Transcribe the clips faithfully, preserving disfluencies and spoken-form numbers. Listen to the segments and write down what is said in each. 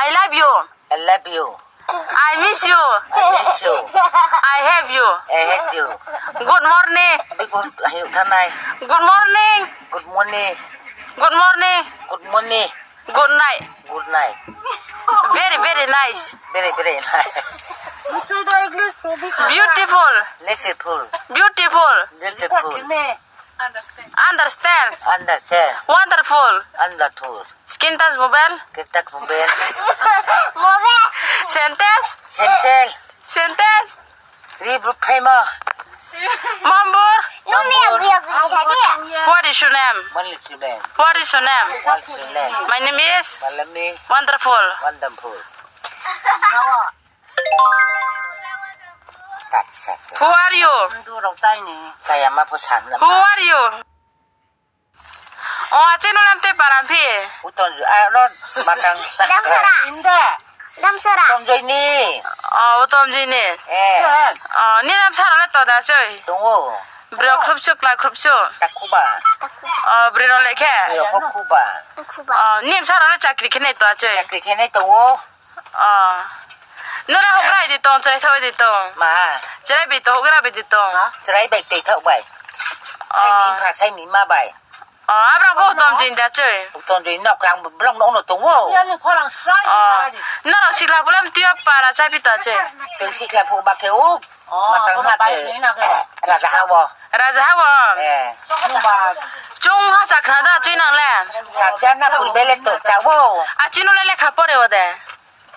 I love you. I love you. I miss you. I miss you. I have you. I have you. Good morning. Bikun ahiu thanai. Good morning. Good morning. Good morning. Good morning. Good night. Good night. Very, very nice. Very, very nice. Beautiful. Beautiful. Beautiful. Beautiful. Understand. Understand. Wonderful. Wonderful. Screen touch mobile. Screen touch mobile. Sentence. Sentence. Sentence. Ribru phaimo. Mambor. Mambor. What is your name? What is your name? What is your name? What is your name? My name is. My name is. Wonderful. Wonderful. Who are you? Chaya ma pho san na. Who are you? O, achi no lam te param phi. Uton, a, no, matang. Damsara. Inde. Damsara. Utom joi ni. O, utom joi ni. Eh. O, ni damsara le to da choi. Tongo. Bro khrup chu, kla khrup chu. Takhuba. O, bri no le khe. Bri no khuba. O, ni damsara le chakri khe nai to choi. Chakri khe nai tongo. O. Nora houhgra di tong, chrai thaoh di tong. Ma. Chrai bai tong, houhgra bai di tong. Chrai bai toi thaoh bai. O. Sai mi pha, sai mi ma bai. O, abra pho utom joi da choi. Utom joi nok khe ang brong no no tongo. O. Nora sikla phulam tio para chai pi to choi. Tui sikla phu ba khe u. Matang ha khe. Raja ha wo. Raja ha wo. Eh. Chung ha chakra da choi nang le. Sakya na purbe le to cha wo. Achi no le lekha pore wo de.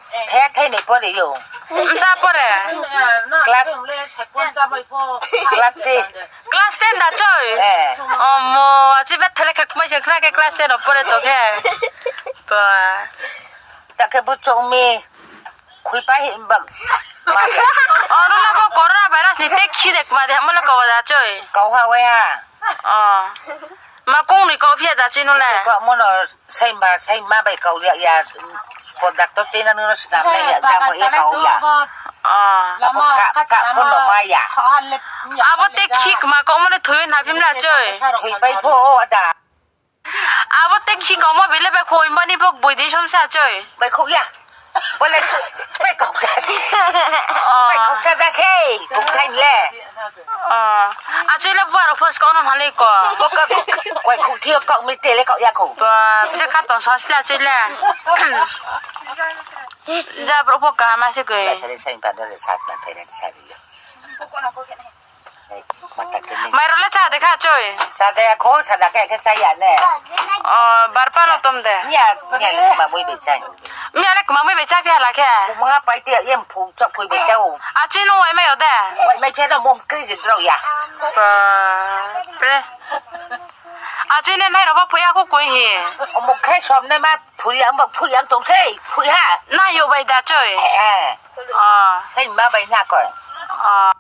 The thai ni pore yo. Msa pore. Class, class ten. Class ten da choi. Eh. Omo, achi be thele khakmai se khna khe class ten o pore to khe. Ba. Ta khe bu chong mi. Khui pai hi ba. Ma. O, nung na bo corona virus ni te khi de ma de, mo le kau da choi. Kau ha wai ha. O. Ma kong ni kau phia da choi nung le. Kau mo no. Saima, saima bai kau ya, ya, ko doctor te na nung no snam nai ya, jang mo ya kau ya. Ah. Lama, ka, ka, ka, ko no ma ya. Abo te khik ma kau mo le thoi na phim la choi. Thoi bai pho, o, ada. Abo te khik kau mo bile bai khoi mo ni pho boi di som sa choi. Bai khou ya. Bo le, bai khou ya. Oh. Bai khou ya da se, khou thai le. Oh. Achoi le buar phos ko no hale ko. Bo ka, koi khou thio kau mi te le kau ya khou. Ba, bide ka tong sos le achoi le. Ja bro pho ka ma se koi. Sare sai pa do le sat na thai le sare ya. Mai rao le cha de kha choi. Cha de ya kho, cha da khe khe cha ya ne. Oh, bar pa no tom de. Miya, miya le kma boi bai cha. Miya le kma boi bai cha phi hala khe. Mungha pai te, yem phu chok phui bai cha o. Achoi no wai mai o de. Wai mai cha no mom kri de drao ya. Ba, pe. Achoi ne nai rao bo phui ya khu koi hi. Omo khe som ne ma phui ya, omo phui ya tong sei, phui ha. Na yo bai da choi. Eh. Oh. Sai ma bai na koi. Oh.